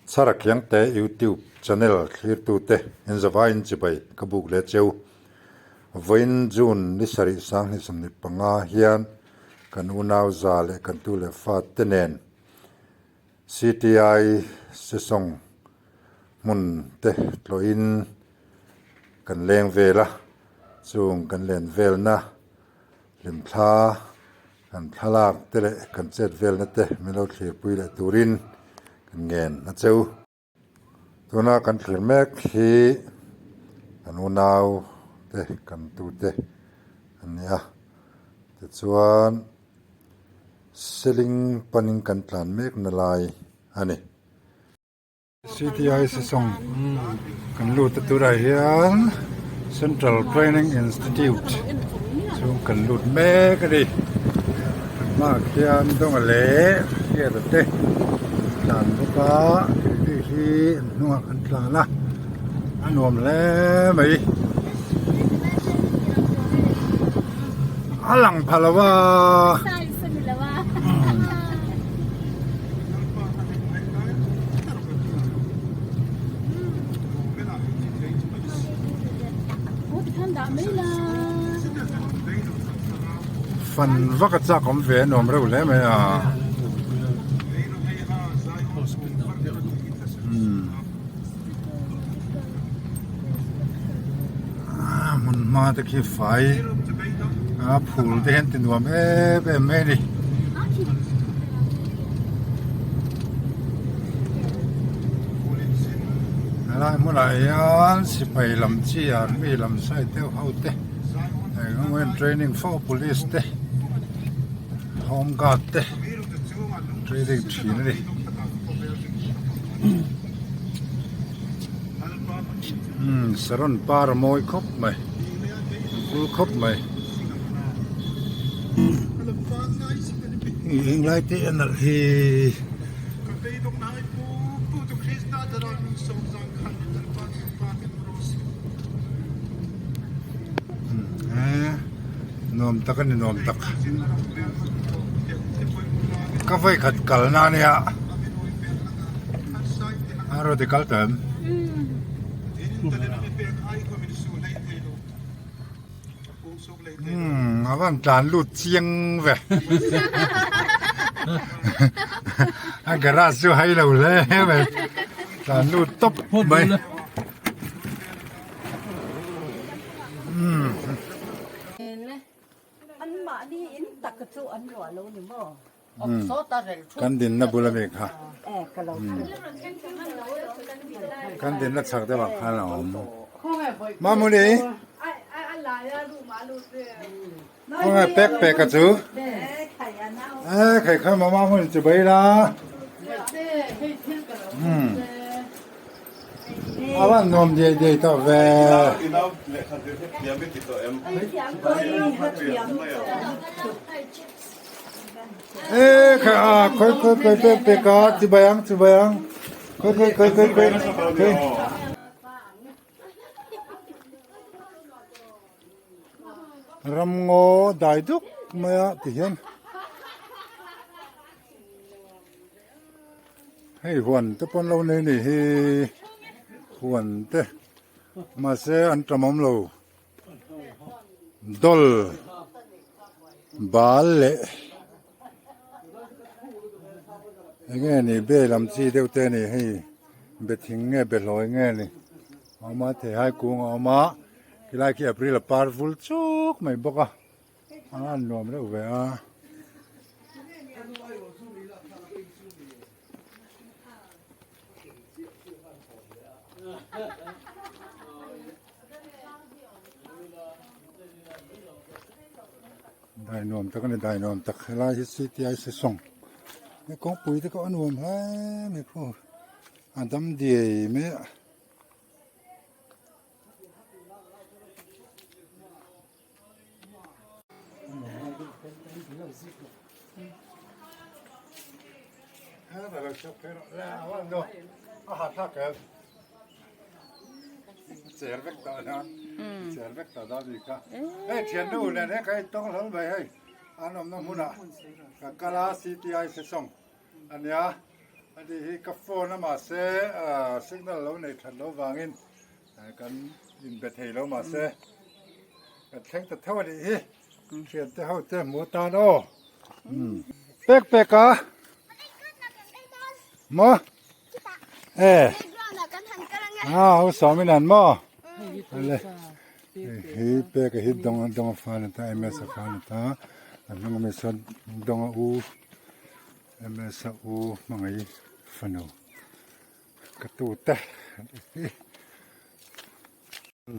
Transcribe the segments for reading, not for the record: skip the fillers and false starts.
Chhara Khiangte YouTube channel thlirtute in zavaiin chibai ka buk leh cheu. Vawiin June ni sarih sanghnih 25 hian kan unau za leh kan tu leh fa te nen CTI Sesawng hmun te tlawhin kan leng vel a, chung kan len velna hlimthla Kan thlalak te leh kan chet velna te min lo thlirpui leh turin kan ngen a cheu. Tuna kan thlir mek hi kan unau te kan tute an ni a, tichuan seling panin kan tlan mek na lai a ni. CTI Sesawng kan lut a turah hian Central Training Institute chhung kan lut mek a ni. Kan hmaah khian Dawnga leh Hriata te an tlan bawk a, keini hi an hnungah kan tlan a, a nuam hle mai. A lang pha lo a. Fan vak a chak awm ve a nuam reuh hle mai a. Hmun hma te khi fai a phul te hian ti nuam em em mai a ni. Helai hmunah hian sipai lam chi army lam side deuh ho te eng emaw hian training fo police te home guard te training thin a ni. Umm saron par a mawi khawp mai a vul khawp mai eng lai te a nalh hi. Nuam tak a ni nuam tak ka vawi khat kalna a nia. A rawn ti kal tawh em? Umm a van tlan lut chiang ve a garage chu hai lo hle mai tlan lut tawp mai umm. Kan dinna bul a mi kha kan dinna chhak deuh ah khan a awm Mamuni khawnge pek pek a chu e khai kha ma Mamuni chu bai la a van nuam diai diai tawh ve. Ê khai a khoi khoi khoi pek pek a chi bai ang chi bai ang khoi khoi khoi khoi khoi khoi ramngaw dai duk mai a ti hian hei huan te pawn lo nei ni hi huan te mahse an tam awm lo. Dawl bal leh eng nge ni be lam chi deuh te a ni hei be thing nge be hlawi nge ni a awm a theihai kung a awm a khilai khi april a par vul chuk mai bawk a a nuam reuh ve a. Dai nuam tak a ni dai nuam tak helai hi CTI Sesawng he kawngpui te pawh a nuam hle mai khu a dam diai mai a. Cher vek tawh nan cher vek tawh dawn ni kha hei thian nu nen he ka intawng hlawl mai hei an awmna hmunah ka kal a CTI Sesawng ania. Ani hi ka phone a mahse signal lo nei that lo vangin kan inbe thei lo mahse kan thleng ta tho anih hi. Thian te ho te hmu atan aw. Pek pek a. Maw? E. Ah, ho sawmin an maw? Ale. Hi pek a hi dong dong a fa ni ta ms a fa ni ta. A hnung ami sawn dong a u ms a u hmangaih fanu ka tu te.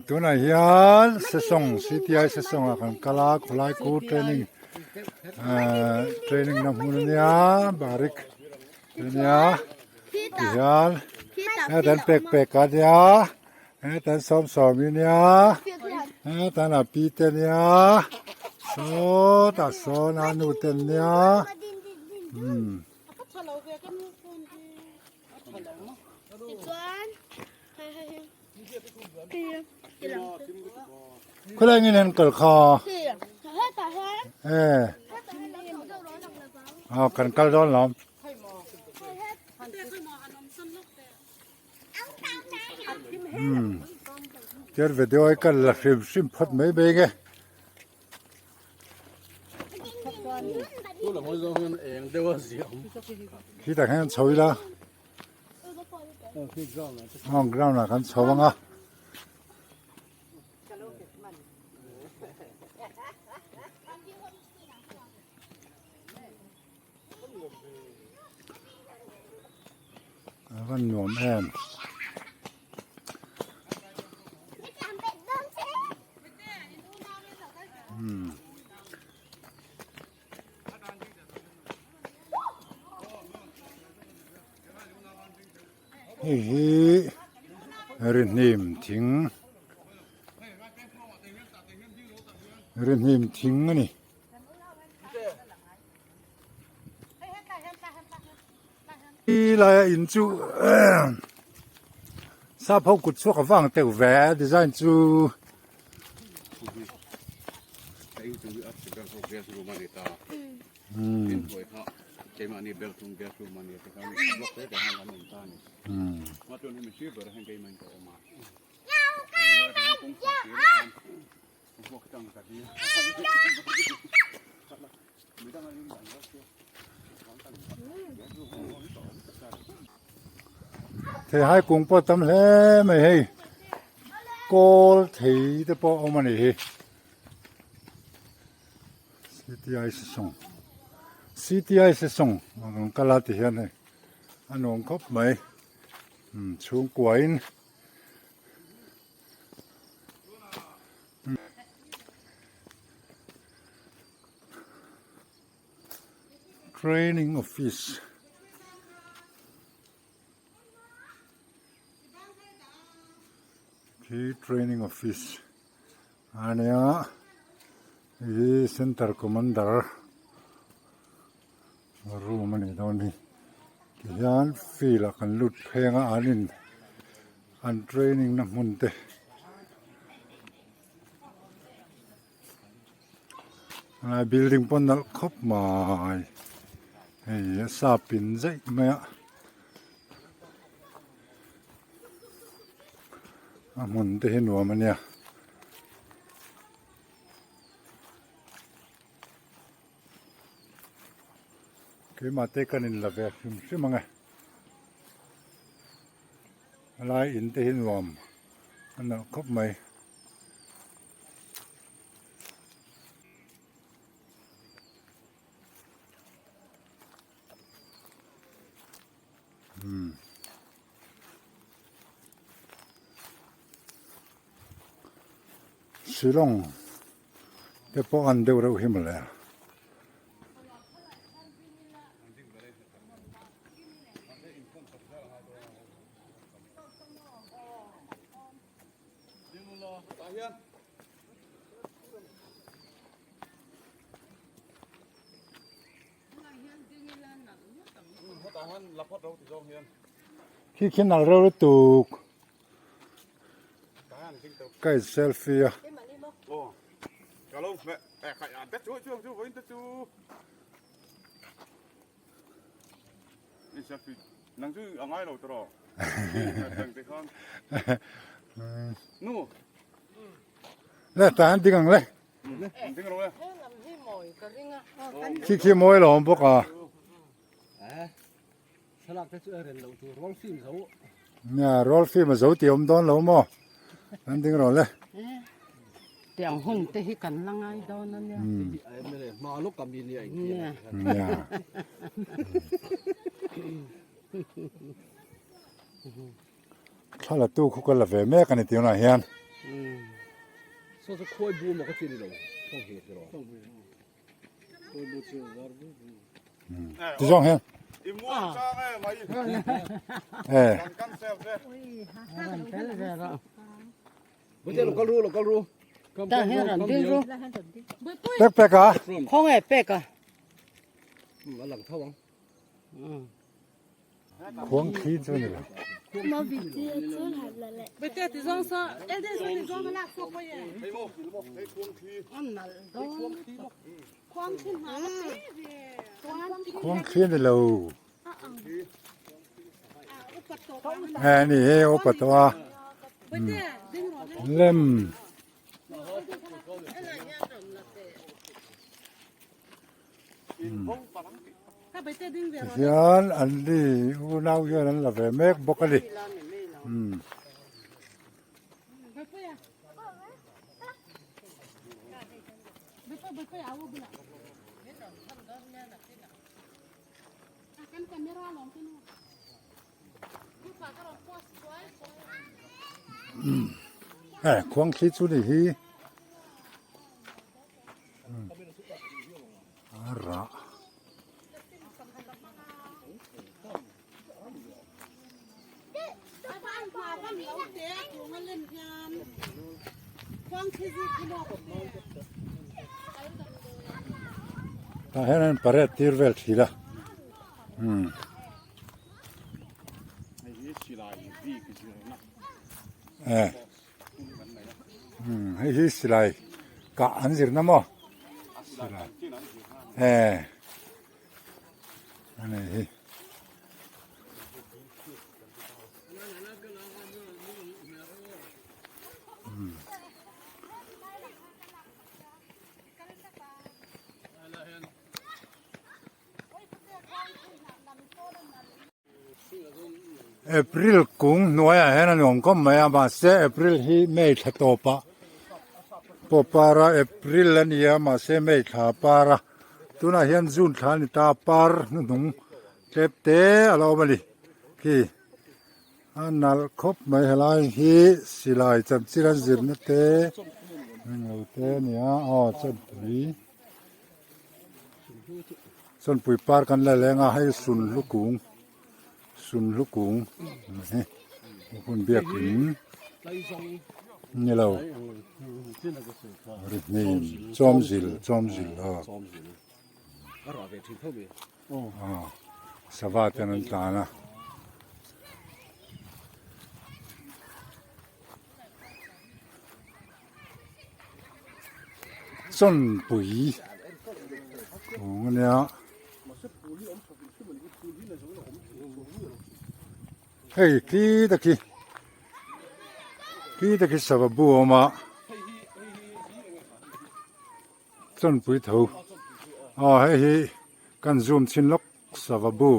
Tunah hian Sesawng CTI Sesawng ah kan kal a khawlai khu training ahh training na hmun ania barik ania tihian hetan pek pek ania hetan sawm sawm ania hetan a pi te ania sawtah sawn a nu te ania umm. Khawlai nge an kal kha? Eh. Ah, kan kal dawn lawm. Hmm. Tian video ai kal la hrim hrim phawt mai mai nge. Khi tak hian chho ila. Aw ground ah kan chho ang a. A van nuam em. Hmm. Hei hi rihnim thing rihnim thing a ni. Laia in chu sap ho kut chhuak avang teuh ve a design chu. Theihai kung pawh tam hle mai hei kawl thei te pawh a awm a ni hi CTI sesawng CTI sesawng a rawn kal a ti hian hei a nuam khawp mai chhungkua in. Training office khi training office a nia hei hi center commander room a nih dawn hi tihian field ah kan lut pheng a an in an training na hmun te. Helai building pawh nalh khawp mai hei a sap in zaih mai a a hmun te hi nuam a nia. Keimah te kan in la ve hrim hrim ang e helai in te hi nuam a nalh khawp mai. Shillong te pawh an deuh reuh hi mawle. Khi khi nal reuh lutuk ka in selfie a. Nang chu a ngai lo tawh rawh. Te khan. Nu. Le ta an ding ang le. An ding ro le. Khi khi mawi lo awm bawk a. Thlalak te chu a ren loh tur roll film zo. Nia roll film a zo tih awm dawn lo maw? An ding rawh le. Tiang hun te hi kan la ngai dawn a nia. Hma lawk a mi nia engtia. Nia. Thla tu khu ka la ve mek a ni tunah hian. Saw chu khuai bu maw ka ti ni lo. Thawng hi ti rawh. Ti zawng hian. Eh. Pek pek a. Khong e pek a. Khuang thli chu ni lo. Khuang thli a ni lo. He ni he upa tawh a. Lem. Tihian an ni unau hian an la ve mek bawk a ni. Hei khuang thli chu ni hi. A rah. Tah hian an parade tir vel thin a. Umm. Eh. Hei hi silai kah an zirna maw? Silai. Eh. Ani hi. April kung hnuaiah hian a nuam khawp mai a mahse April hi May thla tawpah pawh par a April a ni a mahse May thla a par a tunah hian June thla a ni ta par hnuhnung tlep te a lo awm a ni khi a nalh khawp mai helai hi silai chanchin an zirna te englo te a ni a aw chawnpui. Chawnpui par kan la leng a hei sunhlu kung sunhlu kung hi hun biak in ni lo ri hnim chawmzil chawmzil aw sava ten an tlan a. Chawnpui kung a nia hei khi te khi khi te khi sava bu a awm a chawnpui tho aw hei hi kan zoom chhin lawk sava bu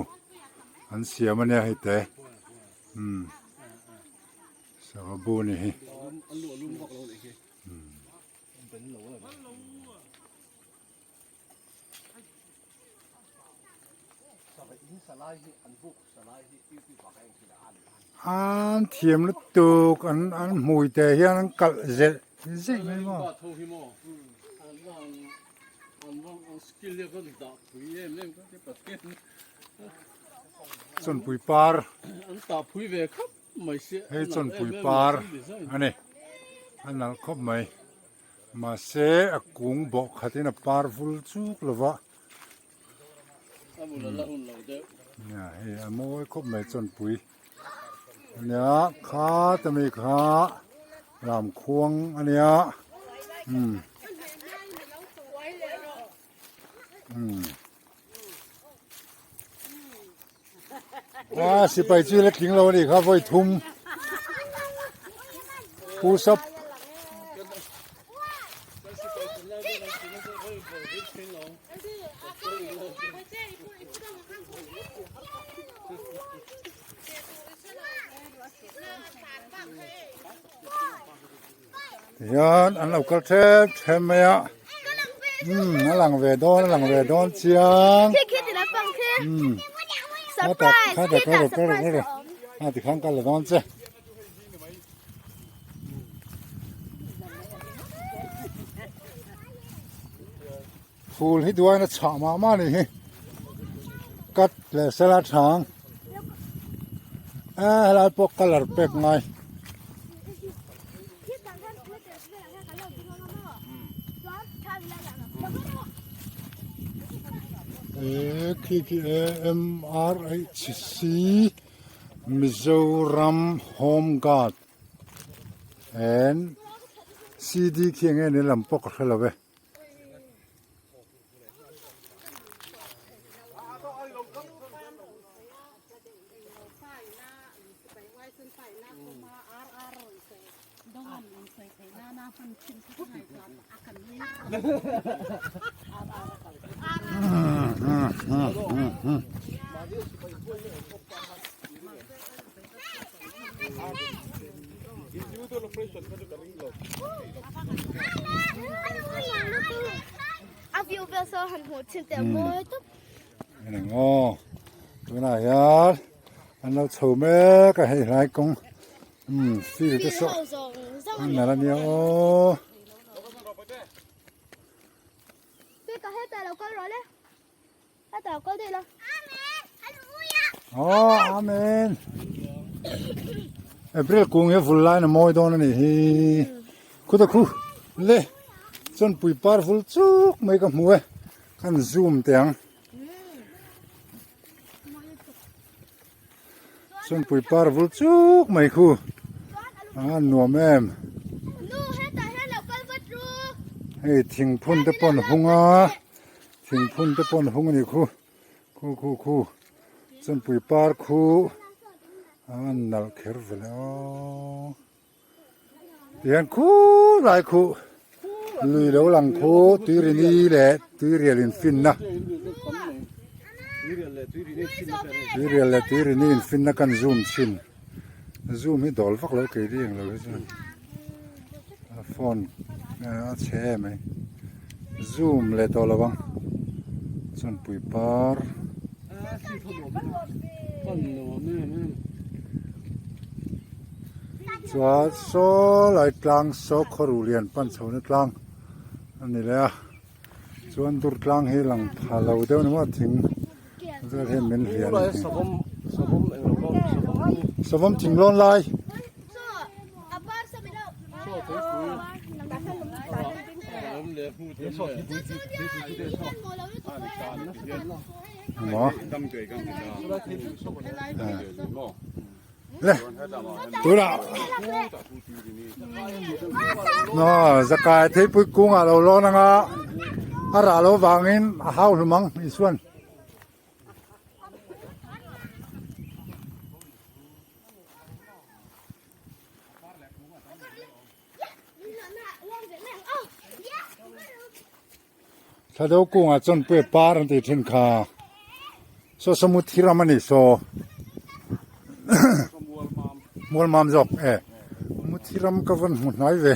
an siam a nia hei te umm. Sava bu a ni hi. An thiam lutuk an an hmui te hian an kalh zelh zelh mai maw. Chawnpui par. Hei chawnpui par a ni a nalh khawp mai mahse a kung bawh khatin a par vul chuk lo va nia hei a mawi khawp mai chawnpui a nia kha ta mi kha lamkhuang a nia umm umm. A sipai chu la tling lo a nih kha vawi thum push up. Tihian an lo kal ṭhep ṭhep mai a umm a lang ve dawn a lang ve dawn chiang umm kha kha ta kal rawh kal rawh kal rawh a tikhan kal la dawn che. Phul hi duain a chhah mah mah a nih hi cut leh sela thang a helai pawh colour pek ngai. E khi khi A M R H C Mizoram Home Guard and C D khi enge ni lam pawh ka hre lo e. Aw tunah hian an lo chho mek a hei hlai kawng umm field te saw an nalh ania aw. Aw amen April kung hi vul lai na mawi dawn a nih hi khuta khu le chuan pui par vul chuk mai ka hmu e kan zoom teh ang chuan pui par vul chuk mai khu a nuam em hei thingphun te pawh an hung a. Thingphun te pawh an hung a ni khu khu khu khu chawnpui par khu a nalh kher vel e aw tihian khulai khu lui lo lang khu tuirini leh tuirial infinna tuirial leh tuirini infinna kan zoom chhin zoom hi dawl vak lo kei ding lo hi chuan. A phone a chhe em mai zoom leh tawh lo ang chuan pui par chuan saw lai tlang saw khawru lian pan chho na tlang a ni leh a chuan dur tlang hi lang pha lo deuh ni maw thing vel hian min hlian a ni savawm thing lawn lai. Maw le tunah aw zakai theipui kungah lo lawn anga a rah loh vangin a hau hlum ang Isuan. Thla kungah chuan pui par an tih thin kha saw samuthi ram a ni saw mual mam zawk e muthi ram ka vawn hmu hnai ve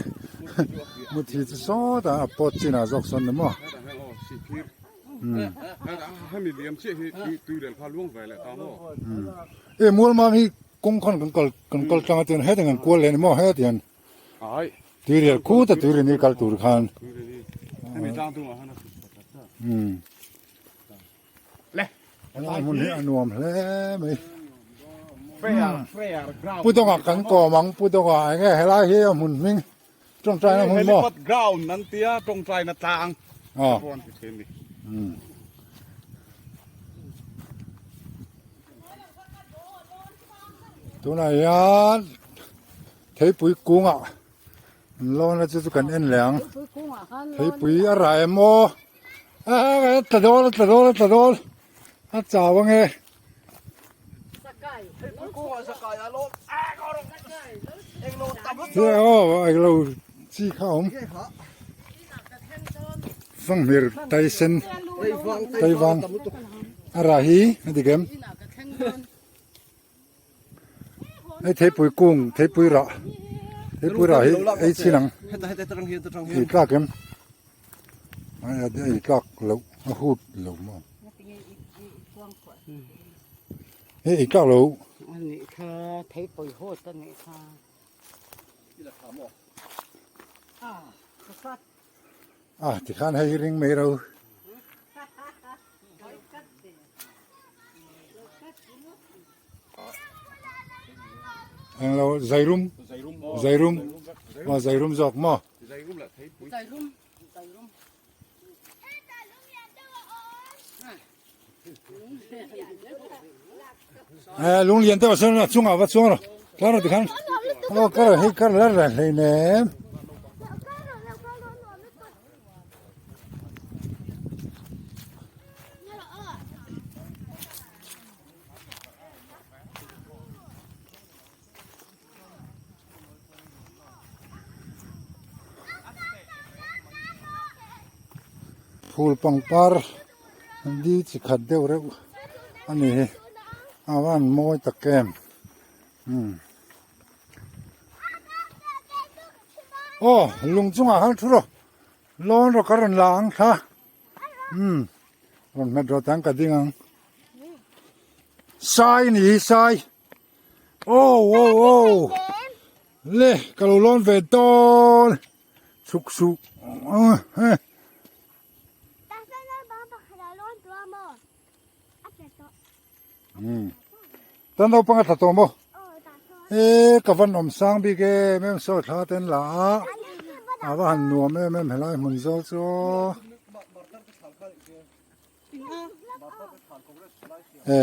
muthi chu sawtah a pawt chinah zawk sawn ni maw. E mual mam hi kawng khan kan kal kan kal tlang a chuan hetiang kan kual leh a ni maw hetiang tuirial khut a tuirial ni kal tur khan umm helai hmun hi a nuam hle mai pu dawngah kan kawm ang pu dawngah eng nge helai hi a hmun hming Tawngtaina hmun maw? Helipad ground an tia tawngtaina tlang Aw. rawn ti thin ni. Umm. Tunah hian theipui kungah an lawn a chu chu kan en leh ang. Theipui a rah em aw? A tla dawn a tla dawn a tla dawn a chau ange. Thil aw englo chi kha a awm fanghmir tai sen tai vang a rah hi a dik em hei theipui kung theipui rah theipui rah hi ei chin ang ei tlak em ei tlak loh a hut lo maw. Hei ei tlak lo. Anih kha theipui hawt anih kha. Ah tikhan hei ring mai ro. Englo zairum zairum maw zairum zawk maw. Zairum lah theipui. Zairum. Eh lung lian deuh sawn a chungah va chuang rawh tlar rawh tikhan aw kar hei kar lar lar hlei nem. Phul pangpar di chi khat deuh reuh a ni hi a van mawi tak em umm aw lung chungah khan thu rawh lawn rawh ka rawn la ang thla umm rawn hmet rawh tang ka ding ang sai a ni hi sai. Oh oh oh le ka lo lawn ve dawn chhuk suh tan naupang a tla tawh maw e ka van awm sang bik em em saw thla te an la a a va han nuam em em helai hmun zawl chu E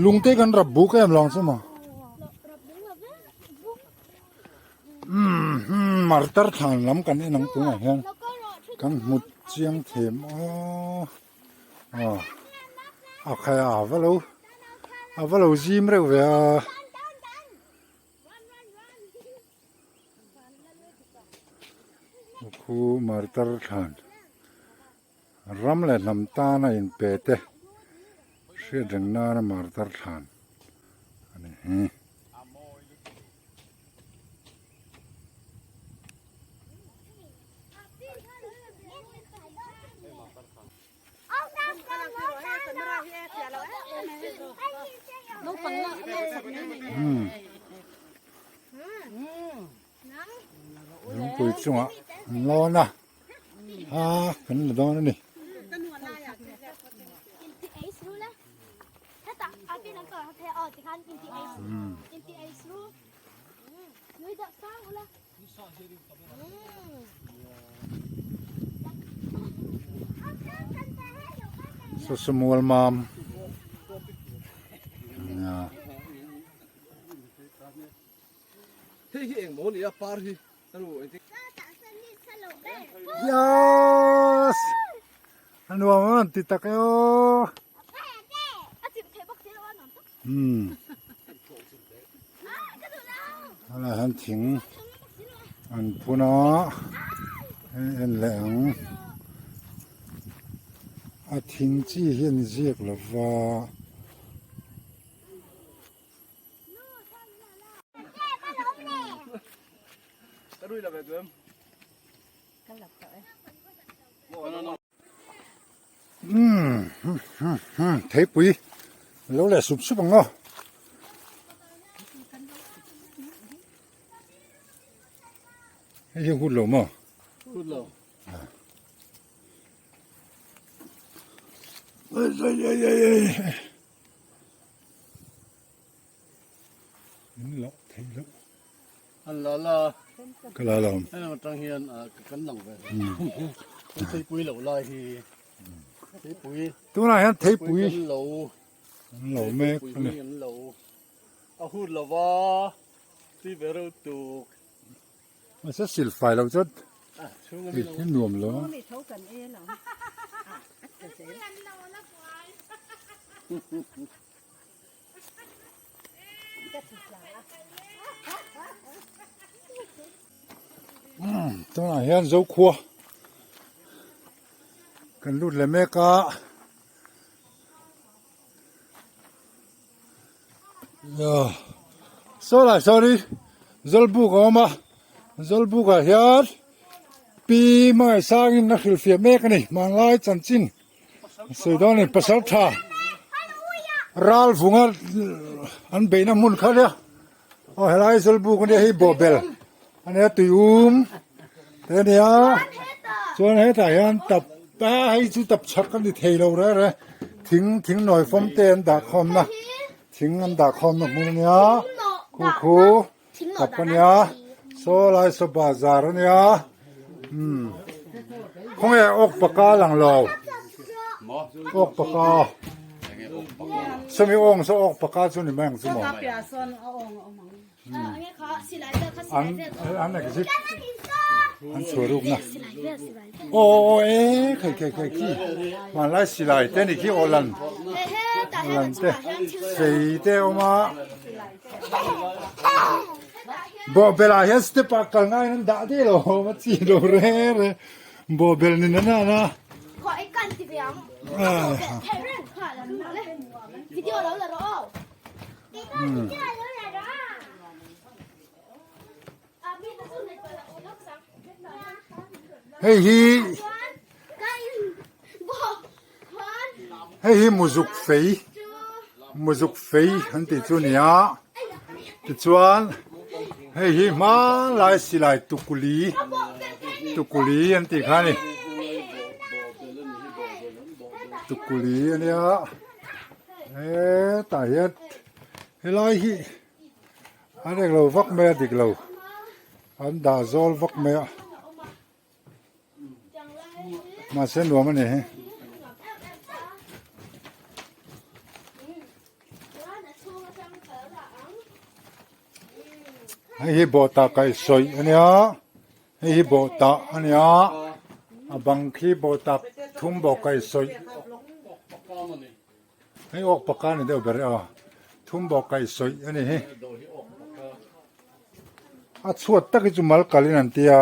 lung te kan rap buk em long chu maw umm martar thlan lam kan en ang tunah hian kan hmu chiang them aw aw a khai a va lo a va lo zim reuh ve a. Khu martar thlan ram leh hnam tana inpe te hriat reng nana martar thlan a ni hi. Lungpui chungah an lawn a a kan la dawn a ni. Saw saw mual mam nia. Yes! A nuam a an ti tak e aw. Umm helai hian thing an phun a hei en leh ang a thing chi hi an ziak lo va. Umm theipui lo leh sup sup ang aw. Hei hi hut lo maw? Hut lo. Ei ei ei ei ei. In loh theih loh. An la la. Ka la lo. Hei atang hian kan lang ve. Kan theipui lo lai hi. Theipui. Tunah hian theipui. Kan lo. An lo mek ani. An lo. A hut lova. Tui ve reuh tuk. Mahse silfai lo chuan ei nuam lo. Tunah hian Zokhua kan lut leh mek a. Saw lai sorry Zawlbuk a awm a Zawlbuk ah hian Pi Hmangaihsangin a hrilhfiah mek a ni hmanlai chanchin sawi dawn a ni pasal tha ral vunga an beihna hmun kha nia aw helai Zawlbuk ania hei bawhbel ania tuium te ania chuan hetah hian tap a hei chu tap chhak a ni thei lo reng reng thing thing nawi fawm te an dah khawmna thing an dah khawmna hmun ania khu khu tap ania saw lai saw bazar ania umm khawnge awk paka lang lo awk paka sawmi awng saw awk paka chu ni mai ang chu maw. An an exit an chhuah rukna aw aw e khai khai khai khi hmanlai silai te ni khi awlan awlan te sei te awm a bawhbel ah hian step ah kal ngaiin an dah daih lo awm a chi lo re re bawhbel ni na na Hei hi hei hi muzuk fei muzuk fei an tih chu a ni a tichuan hei hi hmanlai silai tukuli tukuli an tih kha a ni tukuli a nia. Hetah hian helai hi an englo vak mai a dik lo an dah zawl vak mai a mahse nuam a ni hi. Hei hi bawhtah kaihsawi a nia hei hi bawhtah a nia a bang khi bawhtah thum bawh kaihsawi hei awk paka a ni deuh ber e aw thum bawh kaihsawi a ni hi a chhuat tak hi chu mal kalin an tia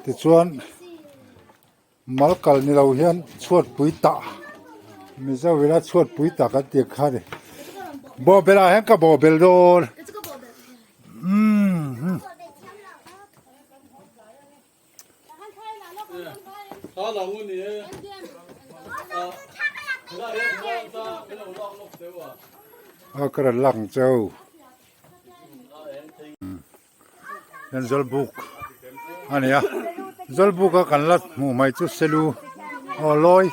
tichuan Mal kal ni lo hian chhuat pui tah Mizo ila chhuat pui tah kan tih kha ni. Bawhbel ah hian ka bawhbel dawn. Umm. A ka rawn lak ang cheu. Hian zawlbuk a ni a zawlbuk a kan la hmuh mai chu selu aw lawi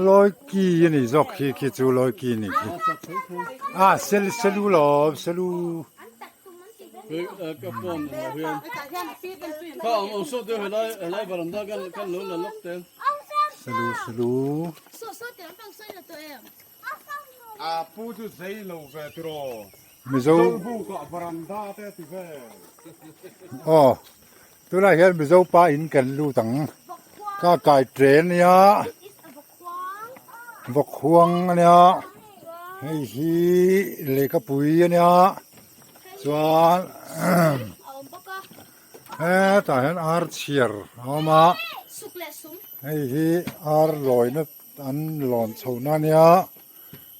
lawi ki a ni zawk khi khi chu lawi ki a ni khi a sel selu lawm selu selu selu A pu chu zei lo ve tiraw. Mizo Zawlbuk ah varanda te a ti ve. Aw tunah hian Mizo pa in kan lut ang. Ka kai train ania Vawkhuang ania hei hi lehkhapui ania chuan hetah hian ar chhiar a awm a hei hi ar lawina An lawn chhohna a nia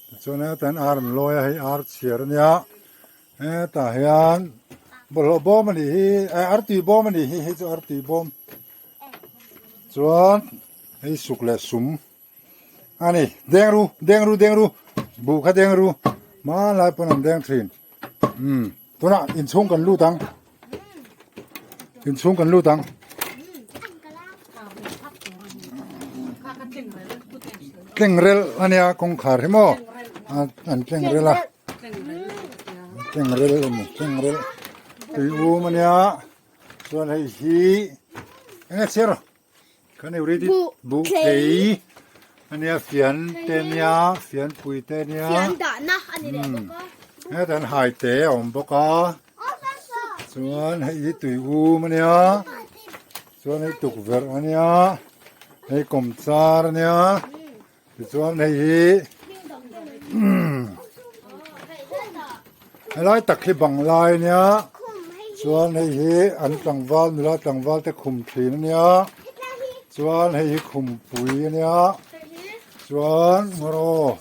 tichuan hetah hian ar an lawi a hei ar chhiar a nia hetah hian bawlhhlawh bawm a nih hi eh artui bawm a nih hi hei chu artui bawm chuan hei suk leh sum a ni deng ru deng ru deng ru buh kha deng ru hmanlai pawn an deng thin umm tunah inchhung kan lut ang. Inchhung kan lut ang. Tlengrel ania kawngkhar hi maw an tlengrel a tlengrel ani tlengrel tui um ania chuan hei hi enge chhiar kan eu read it buh tlei ania fian te ania fian pui te ania fian dahna ani leh bawk a hetah hian hai te a awm bawk a Chuan hei hi tui um ania chuan hei tukverh ania hei kawmchar ania tichuan hei hi. Helai tak hi banglai a nia chuan hei hi an tlangval nula tlangval te khum thin a nia chuan hei hi khumpui a nia chuan ngawraw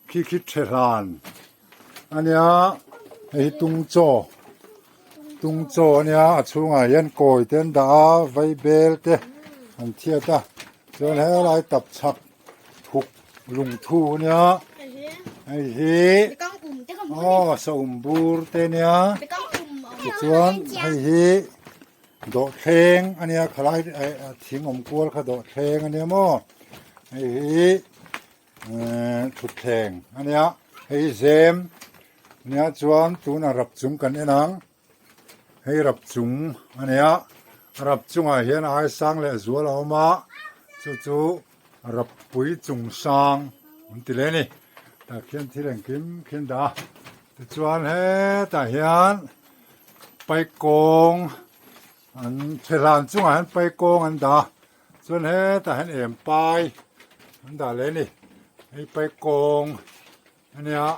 khi khi the hlan a nia hei hi tung chaw tung chaw a nia a chhungah hian kawi te an dah a vaibel te an thiat a chuan helai tapchhak thuk lungthu a nia hei hi aw saum bur te a nia tichuan hei hi dawhthleng a nia khalai thing awm kual kha dawhthleng a nia maw hei hi thutthleng a nia hei hi zem a nia chuan tunah rap chung kan en ang. Hei rap chung a ni a, rap chungah hian ai sang leh zual a awm a, chu chu rap pui chung sang an ti leh a ni. Tah khian thil engkim khi an dah a, tichuan hetah hian paikawng an thehlan chungah hian paikawng an dah a, chuan hetah hian em pai an dah leh a ni. Hei paikawng a nia.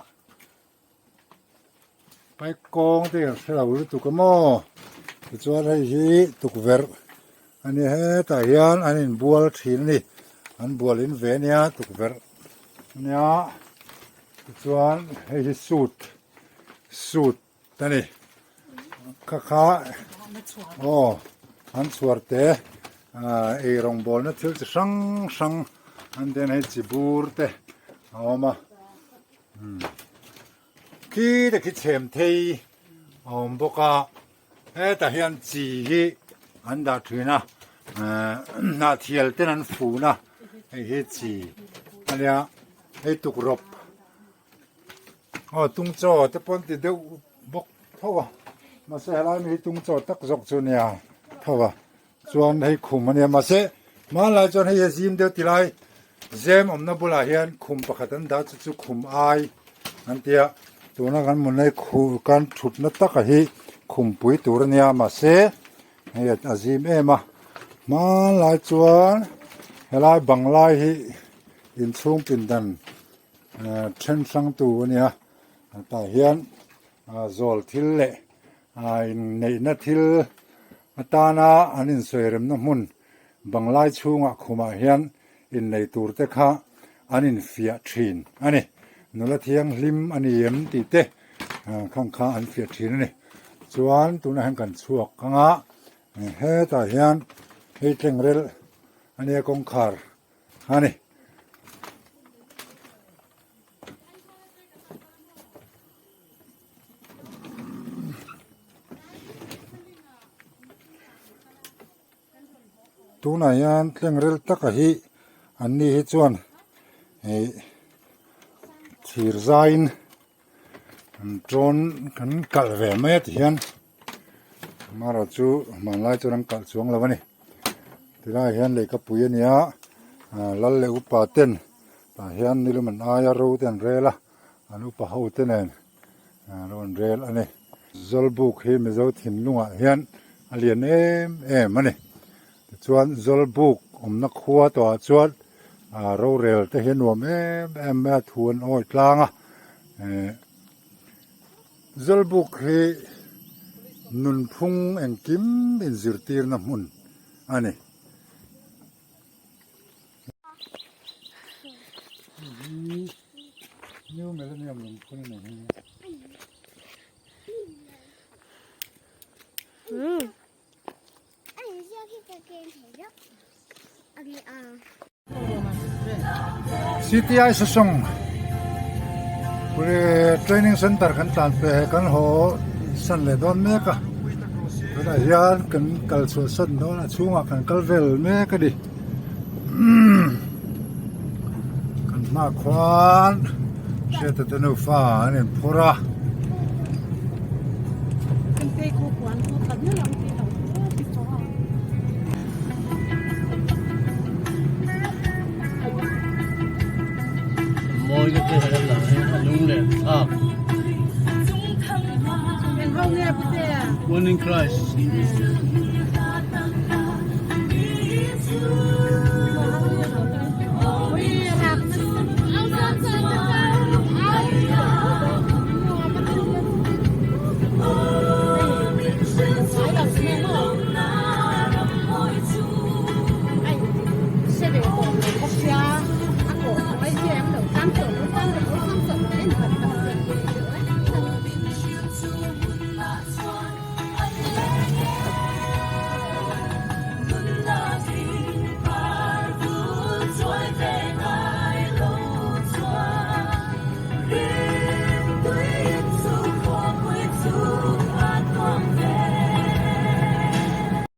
Bike kawng te kan hre lo lutuk a maw tichuan hei hi tukverh a ni hetah hian an inbual thin a ni an bual in ve ania tukverh a nia tichuan hei hi suit suit a ni kha kha aw an chhuar te ah ei rawngbawlna thil chi hrang hrang an den hei chi bur te a awm a. Khi te khi chhem thei a awm bawk a hetah hian chi hi an dah thin a hnahthial ten an fun a hei hi chi a nia hei tukrawp aw tung chaw te pawh an ti deuh bawk tho a mahse helai mi hi tung chaw tak zawk chu a nia tho a. Chuan hei khum a nia mahse hmanlai chuan hei hi a zim deuh ti lai zem awmna bulah hian khum pakhat an dah chu chu khum ai an tia tuna kan hmu nei khu kan thutna taka hi khum pui tur a nia mahse hei a zim em a hmanlai chuan helai bang lai hi inchhung pindan then hrang tu a nia tah hian zawl thil leh inneihna thil atana an insawi remna hmun banglai chhungah khumah hian innei tur te kha an infiah thin a ni. Nula thianghlim a ni em tih te khang kha an fiah thin a ni. Chuan tunah hian kan chhuak ang a, hetah hian hei tlengrel a nia kawngkhar a ni. Tunah hian tlengrel taka hi an ni hi chuan ih thir zaiin an tawn kan kalh ve mai a ti hian amaherawh chu hmanlai chuan an kalh chuang lo a ni tilaiah hian lehkapui a ni a lal leh upa ten tah hian nilum an aia ro te an rel a. An upa ho te nen an rawn rel a ni. Zawlbuk hi Mizo thinlungah hian a lian em em a ni. Tichuan Zawlbuk awmna khua tawhah chuan rorel te hi a nuam em em mai a, thu an awi tlang a. Zawlbuk hi nunphung engkim inzirtirna hmun a ni. New Millennium lungphun a ni hi. CTI Sesawng Training Center kan tlan pe kan haw san leh dawn mek a tunah hian kan kal chhuah san dawn a chhungah kan kal vel mek a ni kan hmaah khuan hriata te nufa an inphur a. One in Christ.